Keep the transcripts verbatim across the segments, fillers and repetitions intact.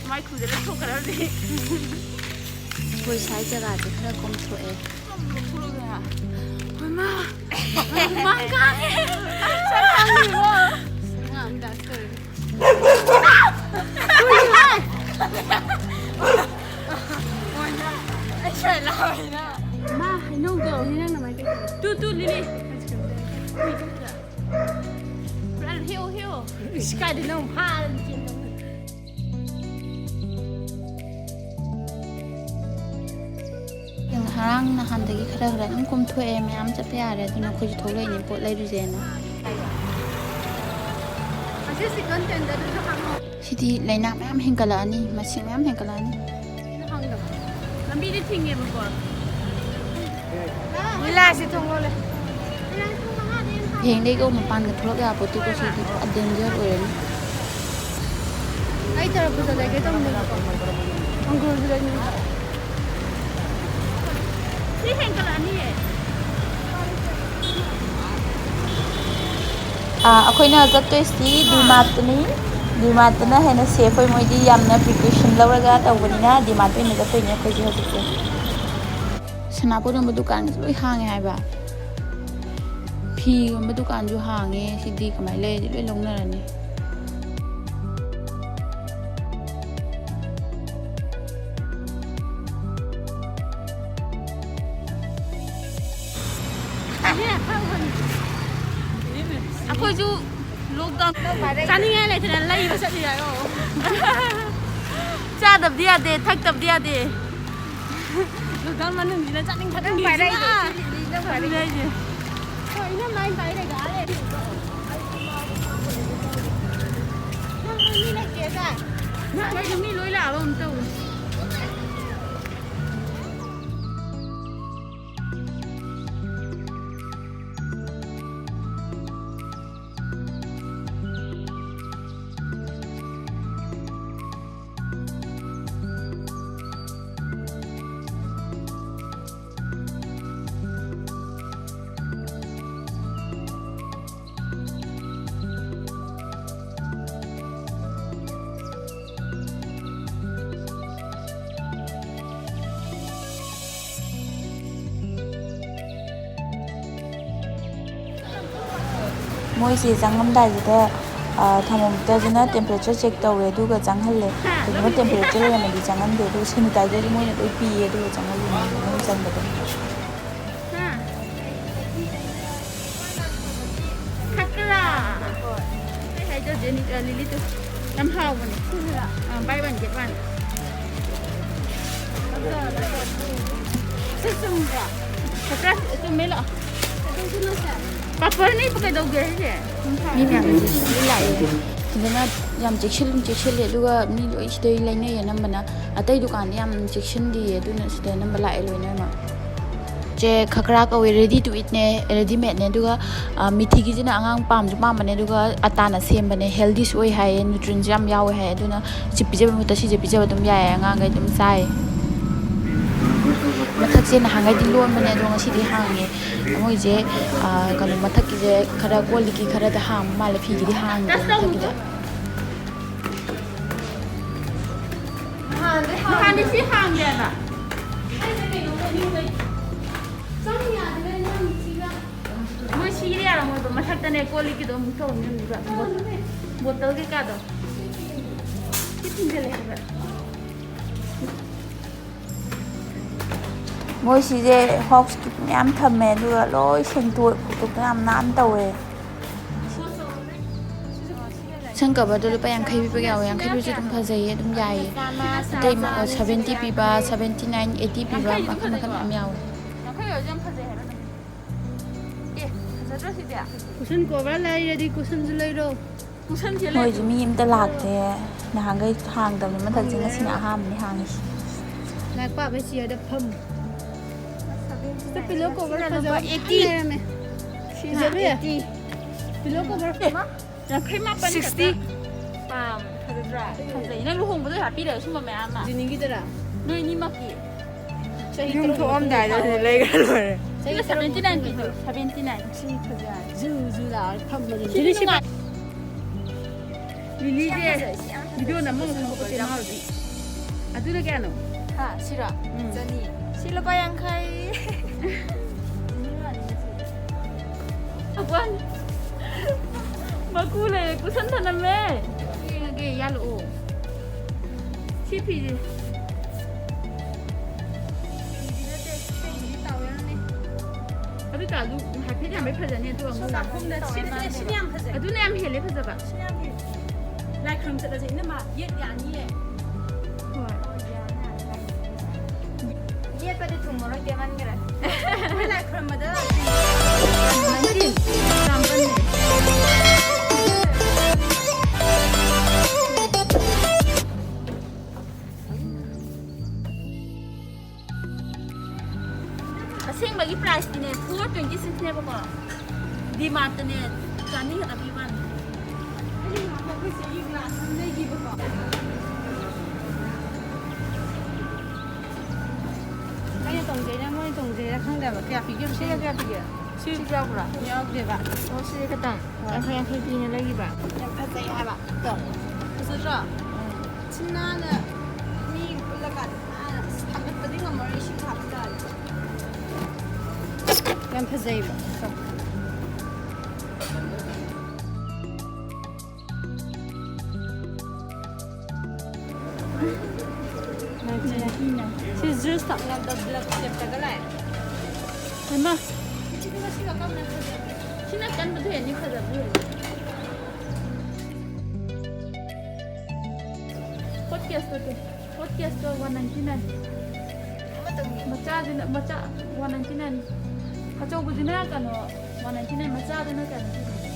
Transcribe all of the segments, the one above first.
ꯃꯥꯏ ꯈꯨꯗ ꯂꯩꯊꯣꯛꯈ꯭ꯔꯕꯗꯤ꯫ ꯑꯩꯈꯣꯏ ꯁ꯭ꯋꯥꯏ ꯖꯒꯥꯁꯦ ꯈꯔ ꯀꯣꯝꯊꯣꯛꯑꯦ꯫ ꯍꯣꯏꯃꯥ! ꯍꯨꯃꯥꯡ ꯀꯥꯡꯉꯦ! ꯁꯛ ꯈꯪꯗ꯭ꯔꯤꯕꯣ? ꯑꯉꯥꯡ ꯑꯃ dance ꯇꯧꯔꯤ꯫ ꯑꯩ ꯁ꯭ꯋꯥꯏ ꯂꯥꯎꯔꯤꯅ꯫ ꯃꯥ ꯍꯩꯅꯧꯗꯣ ꯍꯩꯅꯧ ꯅꯃꯥꯏ ꯀꯩ ꯇꯨ, ꯇꯨ, ꯂꯤꯂꯤ꯫ ꯄꯨꯔꯥ ꯍꯦꯛꯑꯣ, ꯍꯦꯛꯑꯣ꯫ ꯏꯁ, ꯀꯥꯏꯗꯩꯅꯣ? ꯐꯥꯔꯒ ꯆꯦꯟꯗꯧꯅꯤ꯫ ꯉꯔꯥꯡ ꯅꯍꯥꯟꯗꯒꯤ ꯈꯔ ꯈꯔ ꯑꯗꯨꯝ ꯀꯣꯝꯊꯣꯛꯑꯦ, ꯃꯌꯥꯝ ꯆꯠꯄ ꯌꯥꯔꯦ, ꯑꯗꯨꯅ ꯑꯩꯈꯣꯏꯁꯨ ꯊꯣꯛꯂꯛꯏꯅꯦ ꯄꯣꯠ ꯂꯩꯔꯨꯁꯦꯅ꯫ ꯑꯁꯤ chicken tenderꯗꯨꯁꯨ ꯍꯥꯡꯉꯣ꯫ ꯁꯤꯗꯤ ꯂꯥꯏꯅꯥ ꯃꯌꯥꯝ ꯍꯦꯟꯒꯠꯂꯛꯑꯅꯤ, ꯃꯁꯤꯡ ꯃꯌꯥꯝ ꯍꯦꯟꯒꯠꯂꯛꯑꯅꯤ꯫ ꯂꯝꯕꯤꯗꯤ ꯊꯤꯡꯉꯦꯕꯀꯣ꯫ ꯂꯤꯂꯥꯁꯤ ꯊꯣꯡ ꯂꯣꯜꯂꯦ꯫ ꯍꯌꯦꯡꯗꯒꯤ ꯃꯄꯥꯟꯒ ꯊꯣꯛꯂꯛ ꯌꯥꯄꯣꯠꯇꯦꯀꯣ, ꯁꯤꯗꯤ ꯄꯨꯔꯥ danger ꯑꯣꯏꯔꯅꯤ꯫ ꯑꯩ ꯇꯔꯕꯨꯖ ꯂꯩꯒꯦ ꯇꯧꯕꯅꯦꯕꯀꯣ꯫ ꯑꯪꯒꯨꯔꯁꯨ ꯂꯩꯅꯤꯡꯕ꯫ ꯁꯤ ꯍꯦꯟꯒꯠꯂꯛꯑꯅꯤꯌꯦ꯫ ꯑꯥ, ꯑꯩꯈꯣꯏꯅ ꯆꯠꯇꯣꯏꯁꯤ D Martꯇꯅꯤ꯫ D Martꯇꯅ ꯍꯦꯟꯅ safe ꯑꯣꯏ, ꯃꯣꯏꯗꯤ ꯌꯥꯝꯅ precaution ꯂꯧꯔꯒ ꯇꯧꯕꯅꯤꯅ D Martꯇ ꯑꯣꯏꯅ ꯆꯠꯇꯣꯏꯅꯦ ꯑꯩꯈꯣꯏꯁꯦ ꯍꯧꯖꯤꯛꯁꯦ꯫ ꯁꯅꯥꯄꯣꯠ ꯌꯣꯟꯕ ꯗꯨꯀꯥꯟꯁꯨ ꯂꯣꯏ ꯍꯥꯡꯉꯦ ꯍꯥꯏꯕ꯫ ꯐꯤ ꯌꯣꯟꯕ ꯗꯨꯀꯥꯟꯁꯨ ꯍꯥꯡꯉꯦ꯫ ꯁꯤꯗꯤ ꯀꯃꯥꯏꯅ ꯂꯩꯔꯗꯤ ꯂꯣꯏ ꯂꯧꯅꯔꯅꯤ꯫ ꯑꯩꯈꯣꯏꯁꯨ lockdown ꯆꯥꯅꯤꯡꯉꯥꯏ ꯂꯩꯇꯅ ꯂꯩꯕ ꯆꯠꯂꯤ ꯍꯥꯏꯌꯣ꯫ ꯆꯥꯗꯕꯗꯤ ꯌꯥꯗꯦ, ꯊꯛꯇꯕꯗꯤ ꯌꯥꯗꯦ꯫ Lockdown ꯃꯅꯨꯡꯁꯤꯅ ꯆꯥꯅꯤꯡ ꯊꯛꯅꯤꯡ ꯅꯪ ꯄꯥꯏꯔꯛꯏꯗꯣ, ꯁꯤꯗꯤ ꯅꯪ ꯄꯥꯏꯔꯛꯏꯗꯣ꯫ ꯑꯗꯨꯅꯦ ꯍꯥꯏꯁꯦ꯫ ꯍꯣꯏ, ꯏꯅꯝꯃ ꯑꯩꯅ ꯄꯥꯏꯔꯛꯏꯗꯣ ꯑꯥ ꯂꯩꯔꯦ꯫ ꯅꯪ ꯃꯤ ꯂꯩꯇꯦ ꯗꯥꯏ? ꯅꯪ ꯀꯩꯅꯣ ꯃꯤ ꯂꯣꯏ ꯂꯥꯛꯑꯕ ꯑꯃꯨꯛ ꯇꯧꯔꯦ꯫ ꯃꯣꯏꯁꯦ ꯆꯪꯉꯝꯗꯥꯏꯁꯤꯗ thermometerꯁꯤꯅ temperature check ꯇꯧꯔꯦ, ꯑꯗꯨꯒ ꯆꯪꯍꯜꯂꯦ꯫ ꯀꯩꯒꯨꯝꯕ temperature ꯂꯩꯔꯝꯃꯗꯤ ꯆꯪꯍꯟꯗꯦ, ꯑꯗꯨꯒ sanitizerꯁꯨ ꯃꯣꯏꯅ ꯂꯣꯏ ꯄꯤꯌꯦ, ꯑꯗꯨꯒ ꯆꯪꯍꯜꯂꯤꯅꯦ ꯃꯅꯨꯡ ꯆꯪꯕꯗ꯫ ꯍꯥ? ꯈꯛꯀꯔꯥ? ꯑꯩ ꯍꯥꯏꯗꯣ ꯖꯦꯅꯤ, ꯑ, ꯂꯤꯂꯤꯗꯣ ꯌꯥꯝ ꯍꯥꯎꯕꯅꯦ꯫ ꯑ, buy one get one꯫ ꯁꯤ ꯆꯨꯝꯕ꯭ꯔꯥ? ꯈꯛꯀꯔꯥ, ꯆꯨꯝꯃꯦ, ꯂꯥꯛꯑꯣ꯫ ꯄꯥꯄꯔꯅ ꯏꯕꯨ ꯀꯩꯗꯧꯒꯦ ꯍꯥꯏꯁꯦ? ꯃꯤ ꯃꯌꯥꯝꯁꯦ ꯁꯤꯗ ꯂꯥꯛꯑꯦ꯫ ꯁꯤꯗꯅ ꯌꯥꯝ ꯆꯦꯛꯁꯤꯜ ꯆꯦꯛꯁꯤꯜꯂꯦ, ꯑꯗꯨꯒ ꯃꯤ ꯂꯣꯏ ꯁꯤꯗꯩ ꯂꯩꯅꯩ ꯑꯅꯝꯕꯅ꯫ ꯑꯇꯩ ꯗꯨꯀꯥꯟꯗꯤ ꯌꯥꯝ ꯆꯦꯛꯁꯤꯟꯗꯤꯌꯦ, ꯑꯗꯨꯅ ꯁꯤꯗ ꯑꯅꯝꯕ ꯂꯥꯛꯑꯦ ꯂꯣꯏꯅꯃꯛ꯫ ꯆꯦ ꯈꯛꯀꯔꯥ ꯀꯧꯋꯦ, ready to eatꯅꯦ, readymadeꯅꯦ꯫ ꯑꯗꯨꯒ, ꯑ, ꯃꯤꯊꯤꯒꯤꯁꯤꯅ ꯑꯉꯥꯡ ꯄꯥꯝꯁꯨ ꯄꯥꯝꯕꯅꯦ, ꯑꯗꯨꯒ ꯑꯇꯥꯅ ꯁꯦꯝꯕꯅꯦ, healthyꯁꯨ ꯑꯣꯏ ꯍꯥꯏꯌꯦ, nutrientꯁꯨ ꯌꯥꯝ ꯌꯥꯎꯋꯦ ꯍꯥꯏꯌꯦ꯫ ꯑꯗꯨꯅ ꯁꯤ ꯄꯤꯖꯕ ꯃꯍꯨꯠꯇ ꯁꯤꯁꯦ ꯄꯤꯖꯕ ꯑꯗꯨꯝ ꯌꯥꯏꯌꯦ, ꯑꯉꯥꯡꯈꯩ ꯑꯗꯨꯝ ꯆꯥꯏ꯫ ꯃꯊꯛꯁꯦ ꯅꯍꯥꯟꯈꯩꯗꯤ ꯂꯣꯟꯕꯅꯦ, ꯑꯗꯣ ꯉꯁꯤꯗꯤ ꯍꯥꯡꯉꯦ꯫ ꯃꯣꯏꯁꯦ, ꯑ, ꯀꯩꯅꯣ, ꯃꯊꯛꯀꯤꯁꯦ ꯈꯔ ꯀꯣꯜ ꯂꯤꯛꯀꯤ ꯈꯔꯗ ꯍꯥꯡꯕ ꯃꯥꯜꯂꯦ, ꯐꯤꯒꯤꯗꯤ ꯍꯥꯡꯗꯦ ꯃꯊꯛꯀꯤꯗ꯫ ꯅꯍꯥꯟꯗꯤ ꯁꯤ ꯍꯥꯡꯗꯦꯕ꯫ ꯃꯣꯏ ꯁꯤꯒꯤꯗꯤ ꯌꯥꯔꯝꯃꯣꯏꯕ, ꯃꯊꯛꯇꯅꯦ ꯀꯣꯜ ꯂꯤꯛꯀꯤꯗꯣ ꯑꯃꯨꯛ ꯇꯧꯔꯝꯅꯤꯕ꯫ ꯕꯣꯇꯜ ꯀꯩꯀꯥꯗꯣ꯫ ꯁꯤ ꯊꯤꯡꯖꯤꯜꯂꯦ ꯍꯥꯏꯕ꯫ ꯃꯣꯏ ꯁꯤꯁꯦ ꯍꯣꯛꯁꯀꯤ ꯃꯌꯥꯝ ꯊꯝꯃꯦ, ꯑꯗꯨꯒ ꯂꯣꯏ ꯁꯦꯡꯇꯣꯛ ꯈꯣꯠꯇꯣꯛꯇꯅ ꯌꯥꯝ ꯅꯥꯟꯅ ꯇꯧꯋꯦ꯫ ꯁꯟ ꯀꯕꯔꯗꯣ ꯂꯨꯄꯥ ꯌꯥꯡꯈꯩ ꯄꯤꯕꯒ ꯌꯥꯎꯋꯦ, ꯌꯥꯡꯈꯩ ꯄꯤꯕꯁꯨ ꯑꯗꯨꯝ ꯐꯖꯩꯌꯦ, ꯑꯗꯨꯝ ꯌꯥꯏꯌꯦ꯫ ꯑꯇꯩ ꯃ-, seventy ꯄꯤꯕ, seventy nine, eighty ꯄꯤꯕ, ꯃꯈꯜ ꯃꯈꯜ ꯃꯌꯥꯝ ꯌꯥꯎꯋꯦ꯫ ꯌꯥꯡꯈꯩ ꯑꯣꯏꯔꯁꯨ ꯌꯥꯝ ꯐꯖꯩ ꯍꯥꯏꯕ ꯑꯗꯨꯝ꯫ ꯑꯦ, ꯐꯖꯗ꯭ꯔꯣ ꯁꯤꯗꯤ? Cushion cover ꯂꯩꯔꯗꯤ cushionꯁꯨ ꯂꯩꯔꯣ꯫ Cushion ꯁꯦ ꯃꯣꯏꯁꯨ ꯂꯩꯔꯗꯤ ꯃꯤ ꯑꯝꯇ ꯂꯥꯛꯇꯦ, ꯅꯍꯥꯟꯈꯩ ꯍꯥꯡꯗꯕꯅꯤ, ꯃꯊꯛꯁꯦ ꯉꯁꯤꯅ ꯑꯍꯥꯟꯕꯅꯤ ꯍꯥꯡꯉꯤꯁꯦ꯫ ꯂꯥꯏꯔꯤꯛ ꯄꯥꯕꯩ chairꯗ ꯐꯝ꯫ Pillow cover ꯁꯤꯅ ꯐꯖꯕ ꯂꯨꯄꯥ eighty꯫ ꯃꯌꯥꯝ ꯂꯩꯔꯝꯃꯦ꯫ ꯁꯤꯅ ꯐꯖꯕ ꯌꯥꯏ꯫ Eighty꯫ Pillow cover ꯌꯥꯡꯈꯩ ꯃꯥꯄꯟ sixty꯫ ꯈꯛꯇ꯫ ꯄꯥꯝ, ꯐꯖꯗ꯭ꯔꯥ? ꯐꯖꯩ꯫ ꯅꯪ ꯂꯨꯍꯣꯡꯕꯗ ꯍꯥꯞꯄꯤꯔ ꯁꯨꯝꯕ ꯃꯌꯥꯝ ꯑꯃ꯫ ꯖꯤꯅꯤꯒꯤꯗꯨꯔꯥ? ꯅꯣꯏ ꯑꯅꯤꯃꯛꯀꯤ꯫ ꯆꯍꯤ ꯌꯨꯝ ꯇꯔꯨꯛ ꯊꯣꯛꯑꯝꯗꯥꯏꯗ ꯃꯇꯨꯡ ꯂꯩꯈ꯭ꯔ ꯂꯣꯏꯔꯦ꯫ ꯆꯍꯤ ꯁꯤꯅ ꯇꯔꯨꯛ seventy nine ꯃꯇꯨꯡ ꯄꯤꯕ, seventy nine꯫ ꯁꯤ ꯐꯖꯩ꯫ ꯖꯨ ꯖꯨ ꯂꯥꯎꯔ ꯐꯝꯕꯅꯦ꯫ ꯁꯤꯗꯤ ꯖꯨ ꯖꯨ ꯅꯨꯡꯉꯥꯏ꯫ ꯂꯤꯂꯤꯁꯦ ꯌꯥꯝ ꯐꯖꯩ, ꯁꯤ ꯌꯥꯝ ꯐꯖꯩ꯫ Video ꯅꯝꯃꯒ ꯊꯝꯃꯛꯄꯁꯦ ꯃꯥ ꯍꯧꯖꯤꯛ꯫ ꯑꯗꯨꯅ ꯀꯌꯥꯅꯣ? ꯍꯥ, ꯁꯤꯔꯣ? ꯎꯝ꯫ ꯆꯅꯤ꯫ ꯁꯤ ꯂꯨꯄꯥ ꯌꯥꯡꯈꯩ꯫ ꯋꯥꯟ꯫ ꯃꯀꯨ ꯂꯩꯔꯦ, ꯀꯨꯁꯟ ꯊꯅꯝꯃꯦ꯫ ꯌꯦꯡꯉꯒꯦ, ꯌꯥꯜꯂꯛꯑꯣ꯫ ꯁꯤ ꯐꯤꯁꯦ꯫ ꯐꯤꯗꯤ ꯅꯠꯇꯦ, ꯏꯁꯩꯒꯤꯗꯤ ꯇꯥꯎꯋꯦ ꯍꯥꯏꯕꯅꯤ꯫ ꯑꯗꯨ ꯇꯥꯔꯁꯨ ꯍꯥꯏꯐꯦꯠ ꯌꯥꯝꯕꯩ ꯐꯖꯅꯤ, ꯑꯗꯨ ꯑꯁꯣꯝ ꯑꯉꯧꯕ꯫ ꯅꯥꯀꯟꯗ ꯁꯤꯅ, ꯁꯤꯅ ꯌꯥꯝ ꯐꯖꯩ꯫ ꯑꯗꯨꯅ ꯌꯥꯝ ꯍꯦꯜꯂꯦ ꯐꯖꯕ꯫ ꯁꯤꯅ ꯌꯥꯝ ꯍꯦꯜꯂꯦ꯫ ꯂꯥꯏ ꯈꯨꯔꯨꯝ ꯆꯠꯂꯁꯦ, ꯏꯅꯝꯃ, ꯌꯦꯠ ꯌꯥꯅꯤꯌꯦ꯫ ꯍꯣꯏ꯫ ꯌꯦꯠꯄꯗꯤ ꯊꯨꯡꯉꯔꯣꯏ, ꯇꯦꯃꯟꯈ꯭ꯔꯦ꯫ ꯑꯩꯈꯣꯏ ꯂꯥꯏ ꯈꯨꯔꯨꯝꯕꯗ ꯅꯪꯒꯤ ꯌꯥꯝ ꯀꯟꯅꯦ꯫ ꯑꯁꯦꯡꯕꯒꯤ priceꯇꯤꯅꯦ four twenty sixꯅꯦꯕꯀꯣ, D Martꯇꯅꯦ ꯆꯥꯅꯤ ꯈꯛꯇ ꯄꯤꯕ ꯋꯥꯅꯤ꯫ ꯑꯩꯈꯣꯏ ꯆꯦꯒꯤ glass ꯑꯃ ꯂꯩꯈꯤꯕꯀꯣ꯫ ꯑꯩꯅ ꯇꯣꯡꯖꯩꯔ ꯃꯣꯏꯅ ꯇꯣꯡꯖꯩꯔ ꯈꯪꯗꯕ꯫ ꯀꯌꯥ ꯄꯤꯒꯦ? ꯁꯤꯅ ꯀꯌꯥ ꯄꯤꯒꯦ? ꯁꯤ ꯁꯤ ꯌꯥꯎꯕ꯭ꯔꯥ? ꯌꯥꯎꯗꯦꯕ꯫ ꯑꯣ, ꯁꯤꯁꯦ ꯈꯇꯪ? ꯍꯣꯏ꯫ ꯌꯥꯡꯈꯩ ꯌꯥꯡꯈꯩ ꯄꯤꯅ ꯂꯩꯈꯤꯕ꯫ ꯌꯥꯝ ꯐꯖꯩ ꯍꯥꯏꯕ꯫ ꯐꯖꯗ꯭ꯔꯣ? ꯎꯝ꯫ ꯁꯤ ꯅꯥꯟꯅ ꯃꯤ ꯄꯨꯜꯂꯀꯥꯟꯗ ꯅꯥꯟꯅ ꯊꯥꯡꯒꯠꯄꯗꯤ ꯉꯝꯃꯔꯣꯏ, ꯏꯁꯤꯡ ꯍꯥꯞꯄ ꯇꯥꯔꯗꯤ꯫ ꯌꯥꯝ ꯐꯖꯩꯕ꯫ ꯁꯤ juice ꯊꯛꯅꯕꯗ blood shapeꯇꯒ ꯂꯥꯛꯑꯦ꯫ ꯍꯩꯃꯥ꯫ ꯁꯤꯅ ꯀꯟꯕꯗꯨ ꯍꯦꯟꯅꯤ ꯐꯖꯕ ꯍꯦꯟꯅꯤ꯫ Hot caseꯇꯣ ꯇꯨ꯫ Hot caseꯇꯣ one ninety nine꯫ ꯃꯆꯥꯁꯤꯅ, ꯃꯆꯥ one ninety nine꯫ ꯑꯆꯧꯕꯁꯤꯅ ꯀꯩꯅꯣ one ninety nine, ꯃꯆꯥꯗꯨꯅ ꯀꯩꯅꯣ ꯄꯤꯕꯅꯦ꯫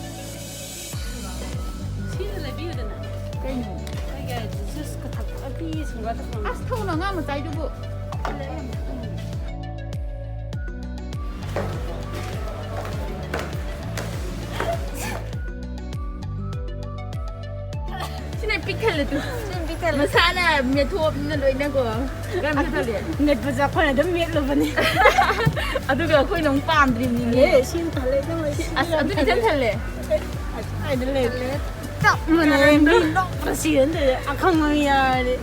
ꯁꯤꯅ ꯂꯩꯕꯤꯌꯨꯗꯅ꯫ ꯀꯩꯅꯣ? ꯑꯩꯒꯤ juiceꯀ ꯊꯛꯄ, ꯐꯤ ꯁꯨꯡꯒ ꯊꯛꯄ꯫ ꯑꯁ, ꯊꯛꯎꯅꯨ, ꯑꯉꯥꯡ ꯃꯆꯥꯏꯗꯨꯕꯨ꯫ ꯁꯤꯅ ꯄꯤꯛ ꯊꯜꯂꯦ ꯇꯨ꯫ ꯁꯤꯅ ꯄꯤꯛ ꯊꯜꯂꯦ꯫ ꯃꯁꯥꯅ ꯃꯦꯠꯊꯣꯛꯑꯕꯅꯤꯅ ꯂꯣꯏꯅꯀꯣ꯫ ꯌꯥꯝ ꯄꯤꯛ ꯊꯜꯂꯦ꯫ ꯃꯦꯠꯄꯁꯦ ꯑꯩꯈꯣꯏꯅ ꯑꯗꯨꯝ ꯃꯦꯠꯂꯨꯕꯅꯤ꯫ ꯑꯗꯨꯒ ꯑꯩꯈꯣꯏꯅ ꯑꯃꯨꯛ ꯄꯥꯝꯗ꯭ꯔꯤꯕꯅꯤꯅꯦ꯫ ꯑꯦ, ꯁꯤꯅ ꯊꯜꯂꯦ, ꯏꯅꯝꯃ, ꯁꯤ ꯑꯁ, ꯌꯥꯝ ꯑꯗꯨꯗꯤ ꯏꯆꯟ ꯊꯜꯂꯦ꯫ ꯊꯜꯂꯦ꯫ ꯑꯗ ꯂꯩ꯫ ꯆꯞ ꯃꯥꯟꯅꯩ꯫ ꯃꯤ ꯅꯣꯛꯄꯗ ꯁꯤꯔꯅꯤ ꯇꯧꯔꯤꯁꯦ꯫ ꯑꯈꯪꯕ ꯃꯤ ꯌꯥꯎꯔꯗꯤ꯫